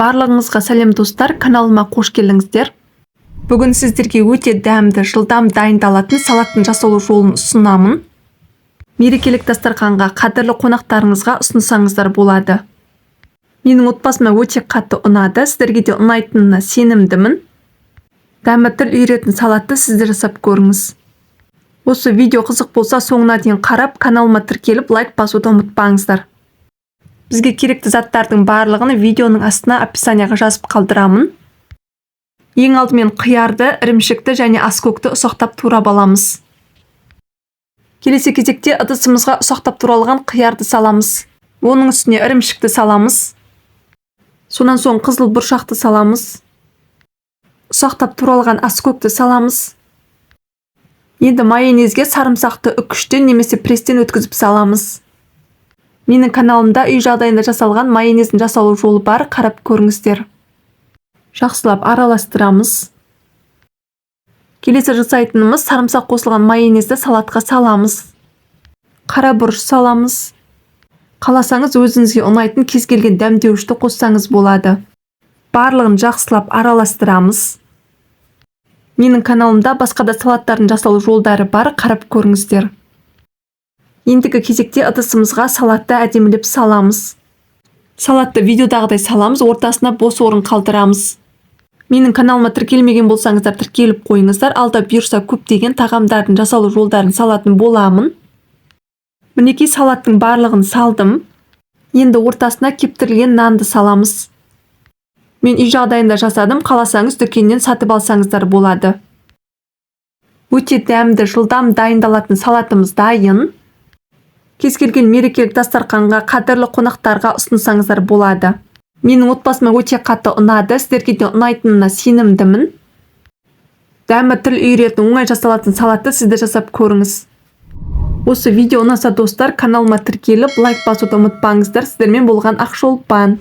Барлығыңызға сәлем, достар! Каналыма қош келдіңіздер! Бүгін сіздерге өте дәмді, жылдам дайындалатын салаттың жасалу жолын ұсынамын. Мерекелік дастарханға, қадірлі қонақтарыңызға ұсынсаңыздар болады. Менің отбасыма өте қатты ұнады, сіздерге де ұнайтынына сенімдімін. Дәмі тіл үйіретін салатты сіз де жасап көріңіз. Осы видео қызық болса, соңына дейін қарап, каналыма тіркеліп, лайк басуды ұмытпаңыздар. Бізге керекті заттардың барлығын видеоның астына, описанияға жазып қалдырамын. Ең алдымен қиярды, ірімшікті және аскөкті ұсақтап турап аламыз. Келесі кезекте ыдысымызға ұсақтап туралған қиярды саламыз. Оның үстіне ірімшікті саламыз. Сонан соң қызыл бұршақты саламыз. Ұсақтап туралған аскөкті саламыз. Енді майонезге сарымсақты үккіштен немесе пресстен өткізіп саламыз. Менің каналымда үй жағдайында жасалған майонездің жасалу жолы бар, қарап көріңіздер. Жақсылап араластырамыз. Келесі жасайтынымыз: сарымсақ қосылған майонезді салатқа саламыз. Қара бұрыш саламыз. Қаласаңыз, өзіңізге ұнайтын кез келген дәмдеуішті қоссаңыз болады. Барлығын жақсылап араластырамыз. Менің каналымда басқа да салаттардың жасалу жолдары бар, қарап көріңіздер. Ендігі кезекте ыдысымызға салатты әдемілеп саламыз. Салатты видеодағыдай саламыз, ортасына бос орын қалдырамыз. Менің каналыма тіркелмеген болсаңыздар, тіркеліп қойыңыздар. Алда бұйырса, көптеген тағамдардың жасалу жолдарын салатын боламын. Мінекей, салаттың барлығын салдым. Енді ортасына кептірілген нанды саламыз. Мен үй жағдайында жасадым, қаласаңыз, дүкеннен сатып алсаңыздар болады. Өте дәмді, жылдам дайындалатын салатымыз дайын. Кез келген мерекелік дастарханға, қадірлі қонақтарға ұсынсаңыздар болады. Менің отбасыма өте қатты ұнады, сіздерге де ұнайтынына сенімдімін. Дәмі тіл үйіретін, оңай жасалатын салатты сіз де жасап көріңіз. Осы видео ұнаса, достар, каналыма тіркеліп, лайк басуды ұмытпаңыздар. Сіздермен болған Ақшолпан.